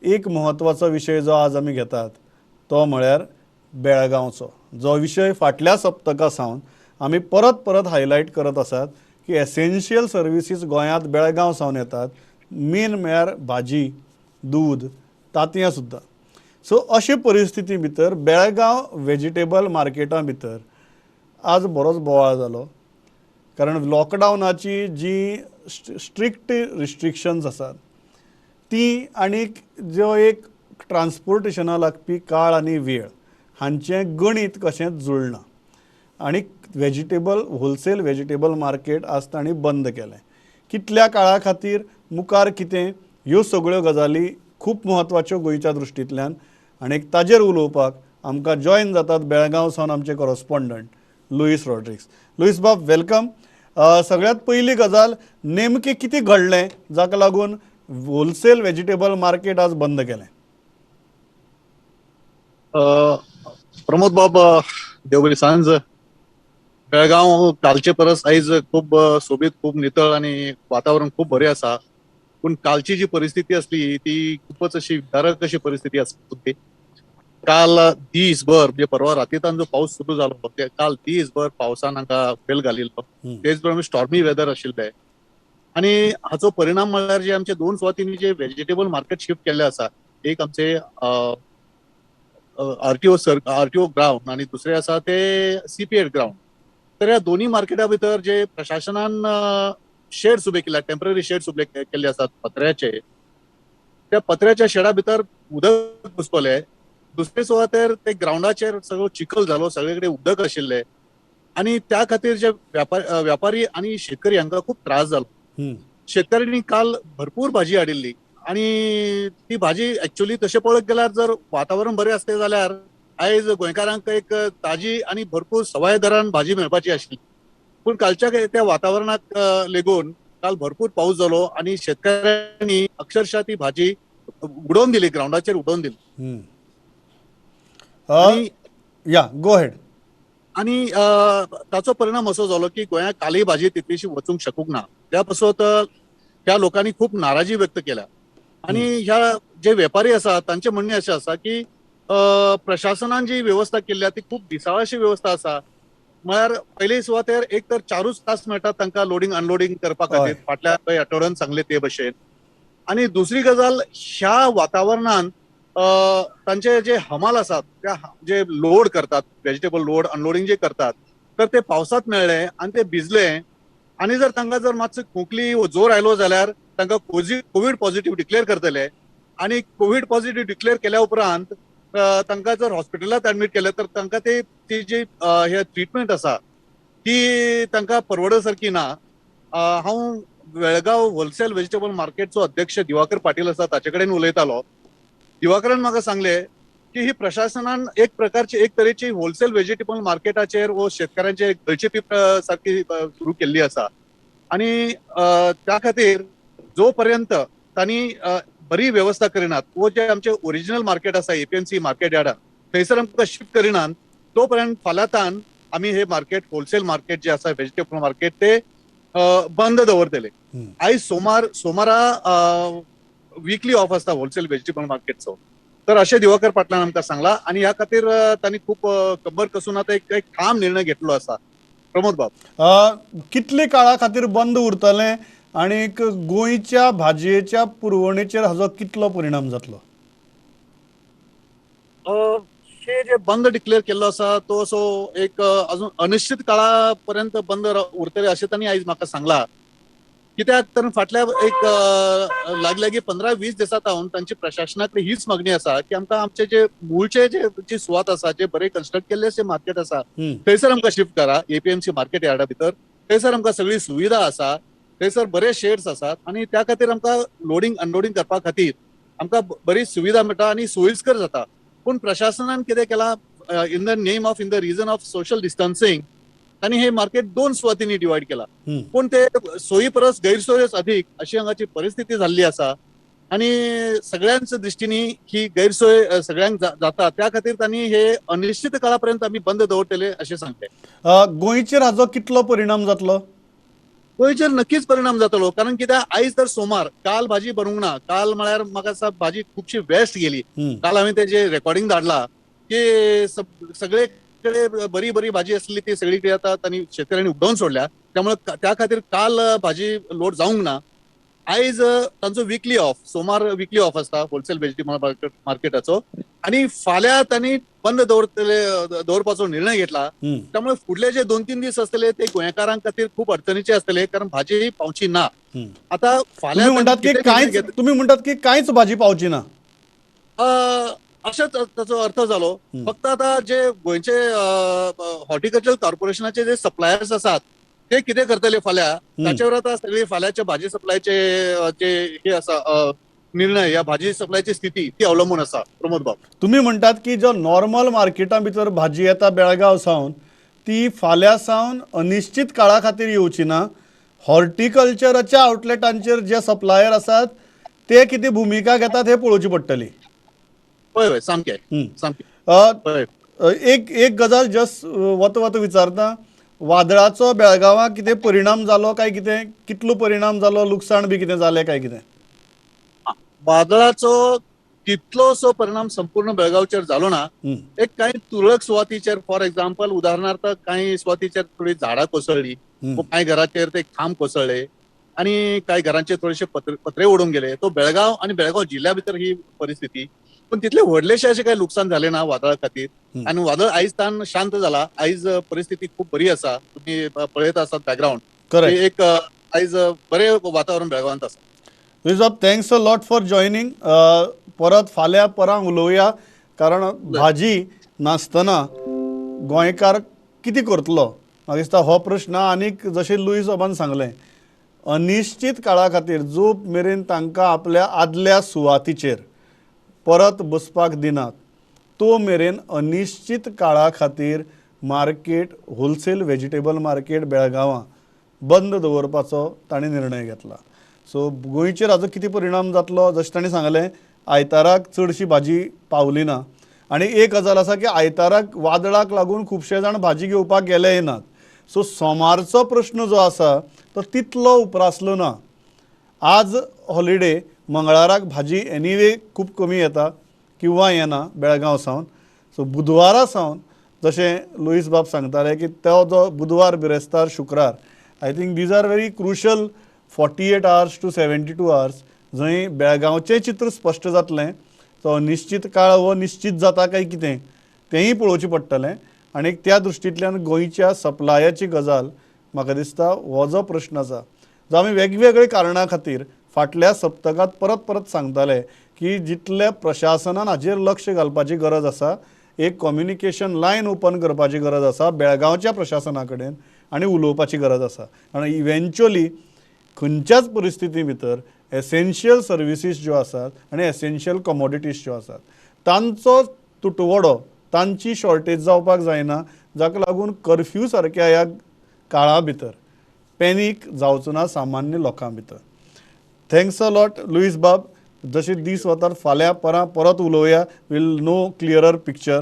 एक म्हत्वाचो विशय जो आज आमी घेतात तो म्हळ्यार बेळगांवचो, जो विशय फाटल्या सप्तका सावन आमी परत परत हायलायट करत आसात की एसेन्शियल सर्विसीस गोंयांत बेळगांव सावन येतात. मेन म्हळ्यार भाजी, दूद, तांतयां सुद्दां. सो अशे परिस्थिती भितर बेळगांव वेजिटेबल मार्केटा भितर आज बरोच बोवाळ जालो, कारण लॉकडावनाची जी स्ट्रिक्ट रिस्ट्रिक्शन्स आसात ती आनीक जो एक ट्रान्सपोर्टेशना लागपी काळ आनी वेळ हांचें गणीत कशेंच जुळना आनी वेजिटेबल होलसेल वेजिटेबल मार्केट आज तांणी बंद केलें. कितल्या काळा खातीर, मुखार कितें, ह्यो सगळ्यो गजाली खूब म्हत्वाच्यो गोंयच्या दृश्टींतल्यान. आनी ताजेर उलोवपाक आमकां जॉयन जातात बेळगांव सावन आमचे कॉरस्पोंडंट लुईस रॉड्रिग्स. लुईस बाब, welcome. सगळ्यात पयली गजाल, नेमकें कितें घडलें जाका लागून होलसेल वेजिटेबल मार्केट आज बंद केलें? प्रमोद बाब, देव बरी सांज. बेळगांव कालचे परस आयज खूब सोबीत, खूब नितळ आनी वातावरण खूब बरें आसा. पूण कालची जी परिस्थिती आसली ती खूपच अशी विदारक अशी परिस्थिती आसली. काल दीसभर, म्हणजे परवा रातीतान जो पावस सुरू जालो, ते काल दीसभर पावसान हांगा फेल घालिल्लो. तेच प्रमाणे स्टॉर्मी वेदर आशिल्लें आनी हाचो परिणाम म्हळ्यार जे आमचे दोन सुवातींनी जे वेजिटेबल मार्केट शिफ्ट केल्ले आसा, एक आमचे आरटीओ सर आरटीओ ग्रावंड आनी दुसरे आसा ते सीपीएड ग्रावंड. तर ह्या दोन्ही मार्केटा भितर जे प्रशासनान शेड्स उबे केल्या, टेम्पररी शेड्स उबे केल्ले आसात पत्र्याचे, त्या पत्र्याच्या शेडा भितर उदक घुसपले. दुसरे सुवातेर ते ग्रावंडाचेर सगळो चिखल जालो, सगळे कडेन उदक आशिल्ले आनी त्या खातीर जे व्यापारी आनी शेतकरी हांकां खूब त्रास जालो. शेतकऱ्यांनी काल भरपूर भाजी हाडिल्ली आनी ती भाजी एक्चुअली तशें पळोवंक गेल्यार जर वातावरण बरें आसलें जाल्यार आयज गोंयकारांक एक ताजी आनी भरपूर सवाय दरान भाजी मेळपाची आशिल्ली. पूण कालच्या त्या वातावरणाक लेगून काल भरपूर पावस जालो आनी शेतकऱ्यांनी अक्षरशः ती भाजी उडोवन दिली, ग्रावंडाचेर उडोवन दिली. या, गो अहेड. आनी ताचो परिणाम असो जालो की गोंयांत कालय भाजी तितलीशी वचूंक शकूंक ना. त्या पासत ह्या लोकांनी खूब नाराजी व्यक्त केल्या आनी ह्या जे वेपारी आसा तांचें म्हणणें अशें आसा की प्रशासनान जी वेवस्था केल्ली ती खूब दिसाळ अशी वेवस्था आसा. म्हळ्यार पयले सुवातेर एक तर 4 तास मेळटात तांकां लोडींग अनलोडींग करपा खातीर, फाटल्या आठवड्यान सांगले ते भशेन. आनी दुसरी गजाल, ह्या वातावरणान तांचे जे हमाल आसात, त्या जे लोड करतात, वेजिटेबल लोड अनलोडींग जे करतात, तर ते पावसात मेळ्ळे आनी ते भिजले आनी जर तांकां जर मातसो खोंकली जोर आयलो जाल्यार तांकां कोवीड पॉझिटिव्ह डिक्लेअर करतले आनी कोवीड पॉझिटिव्ह डिक्लेअर केल्या उपरांत तांकां जर हॉस्पिटलांत एडमीट केले तर तांकां ती जी हे ट्रिटमेंट आसा ती तांकां परवड सारकी ना. हांव बेळगांव होलसेल वेजिटेबल मार्केटचो अध्यक्ष दिवाकर पाटील आसा ताचे कडेन उलयतालो. दिवाकरान म्हाका सांगले की ही प्रशासनान एक प्रकारची एक तरेची होलसेल वेजिटेबल मार्केटाचेर वो शेतकऱ्यांचे गळचेपी सारकी सुरू केल्ली आसा आनी त्या खातीर जो पर्यंत तांणी बरी वेवस्था करिनात वो जे आमचे ओरिजिनल मार्केट आसा एपीएमसी मार्केट यार्डान थंयसर आमकां शिफ्ट करिनात तो पर्यंत फाल्यांतान आमी हे मार्केट होलसेल मार्केट जे आसा वेजिटेबल मार्केट ते बंद दवरतले. आयज सोमारा विकली ऑफ आसता होलसेल वेजिटेबल मार्केटचो. तर अशें दिवाकर पाटलान आमकां सांगला आनी ह्या खातीर तांणी खूब कंबर कसून आतां एक ठाम निर्णय घेतलो आसा. प्रमोद बाब, कितले काळा खातीर बंद उरतलें आनी गोंयच्या भाजयेच्या पुरवणेचेर हाजो कितलो परिणाम जातलो? हे जे बंद डिक्लेअर केल्लो आसा तो असो एक अजून अनिश्चित काळा पर्यंत बंद उरतले अशें तांणी आयज म्हाका सांगला. कित्याक तर फाटल्या एक लागीं लागीं 15-20 दिसां सावन तांची प्रशासनाकडे हीच मागणी आसा की आमकां आमचे जे मूळचे जे जी सुवात आसा, जे बरे कन्स्ट्रक्ट केल्ले अशे मार्केट आसा थंयसर आमकां शिफ्ट करा. एपीएमसी मार्केट यार्डा भितर थंयसर आमकां सगळी सुविधा आसा, थंयसर बरे शेड्स आसात आनी त्या खातीर आमकां लोडींग अनलोडींग करपा खातीर आमकां बरी सुविधा मेळटा आनी सोयीस्कर जाता. पूण प्रशासनान कितें केलां, in the name of in the reason of social distancing तांणी हे मार्केट 2 सुवातींनी डिवायड केला. पूण ते सोयी परस गैरसोयच अधिक अशी हांगाची परिस्थिती जाल्ली आसा आनी सगळ्यांच्या दृश्टीनी ही गैरसोय सगळ्यांक जाता. त्या खातीर तांणी हे अनिश्चित काळा पर्यंत आमी बंद दवरतले अशें सांगले. गोंयचेर हाजो कितलो परिणाम जातलो? गोंयचेर नक्कीच परिणाम जातलो, कारण कित्याक आयज तर सोमार, काल भाजी भरूंक ना. काल म्हळ्यार म्हाका दिसता भाजी खुबशी वेस्ट गेली. काल हांवें तेजे रेकॉर्डिंग धाडला की सगळे कडेन बरी बरी भाजी आसली ती सगळी कडेन आतां तांणी शेतकऱ्यांनी उडोवन सोडल्या. त्यामुळे त्या खातीर काल भाजी लोड जावंक ना. आयज तांचो विकली ऑफ, सोमार विकली ऑफ आसता होलसेल व्हेजिटेबल मार्केटाचो, आनी फाल्यां तांणी बंद दवरतले, दवरपाचो निर्णय घेतला. त्यामुळे फुडले जे 2-3 दीस आसतले ते गोंयकारां खातीर खूब अडचणीचे आसतले, कारण भाजी पावची ना. आता फाल्यां तुम्ही म्हणटात की कांयच भाजी पावची ना, अशेंच ताचो अर्थ जालो. फक्त आता जे गोंयचे हॉर्टिकल्चर कॉर्पोरेशनाचे जे सप्लायर्स आसात ते कितें करतले फाल्यां, ताचेवर आता सगळी फाल्यांच्या भाजी सप्लायचे जे हे आसा निर्णय, या भाजी सप्लायची स्थिती ती अवलंबून आसा. प्रमोद बाब, तुम्ही म्हणटात की जो नॉर्मल मार्केटा भितर भाजी येता बेळगांव सावन ती फाल्यां सावन अनिश्चित काळा खातीर येवची ना. हॉर्टिकल्चराच्या आउटलेटांचेर जे सप्लायर आसात ते कितें भुमिका घेतात हे पळोवची पडटली. हय हय, सामकें सामकें. एक एक गजाल जस्ट वत वत विचारता, वादळाचो बेळगांवां कितें परिणाम जालो काय कितें, कितलो परिणाम जालो, लुकसाण बी कितें जालें काय कितें? वादळाचो तितलोसो परिणाम संपूर्ण बेळगांवचेर जालो ना. एक कांय तुरळक सुवातीचेर, फॉर एक्झाम्पल उदाहरणार्थ कांय सुवातीचेर थोडी झाडां कोसळ्ळी, कांय घराचेर ते खांब कोसळ्ळे आनी कांय घरांचे थोडेशे पत्रे उडून गेले. तो बेळगांव आनी बेळगांव जिल्ल्या भितर ही परिस्थिती, पण तितले व्हडलेशे अशें काही लुकसाण जालें ना वादळा खातीर. आनी वादळ आयज तान शांत जाला, आयज परिस्थिती खूब बरी आसा. तुम्ही पळयत आसात बॅकग्रावंड, एक आयज बरें वातावरण बेळगांवांत आसा. लुईस बाब, thanks a lot for joining. परत फाल्यां परां उलोवया, कारण भाजी नासतना गोंयकार कितें करतलो म्हाका दिसता हो प्रश्न. आनीक जशें लुईस बाबान सांगलें, अनिश्चित काळा खातीर जो मेरेन तांकां आपल्या आदल्या सुवातीचेर परत बसपाक दिनात तो मेरेन अनिश्चित काळा खातीर मार्केट, होलसेल व्हेजिटेबल मार्केट बेळगांवां बंद दवरपाचो तांणी निर्णय घेतला. सो गोंयचेर हाजो कितें परिणाम जातलो, जशें तांणी सांगलें आयताराक चडशी भाजी पावली ना. आनी एक गजाल आसा की आयताराक वादळाक लागून खुबशे जाण भाजी घेवपाक गेले नात. सो सोमारचो प्रश्न जो आसा तो तितलो उप्रासलो ना. आज हॉलिडे, मंगळाराक भाजी एनिवे खूब कमी येता किंवा येना बेळगांव सावन. सो बुधवारा सावन जशें लुईस बाब सांगताले की तो जो बुधवार, बिरेस्तार, शुक्रार, I think these are very crucial 48 hours to 72 hours जंय बेळगांवचें चित्र स्पश्ट जातलें. तो निश्चित काळ हो निश्चित जाता काय कितें तेंय पळोवचें पडटलें. आनी त्या दृश्टींतल्यान गोंयच्या सप्लायाची गजाल म्हाका दिसता हो जो प्रश्न आसा जो आमी वेगवेगळे कारणां खातीर फाटल्या सप्तकांत परत परत सांगताले की जितले प्रशासनान हाजेर लक्ष घालपाची गरज आसा, एक कम्युनिकेशन लायन ओपन करपाची गरज आसा बेळगांवच्या प्रशासना कडेन आनी उलोवपाची गरज आसा. आनी इव्हेंच्युअली खंयच्याच परिस्थिती भितर एसेन्शियल सर्विसीस ज्यो आसात आनी एसेन्शियल कमोडिटीज ज्यो आसात तांचो तुटवडो, तांची शॉर्टेज जावपाक जायना, जाका लागून कर्फ्यू सारक्या ह्या काळा भितर पॅनीक जावचो ना सामान्य लोकां भितर. Thanks a lot Luis बाब. जशे दीस वतात फाल्यां परां परत उलोवया, वील नो क्लियरर पिक्चर.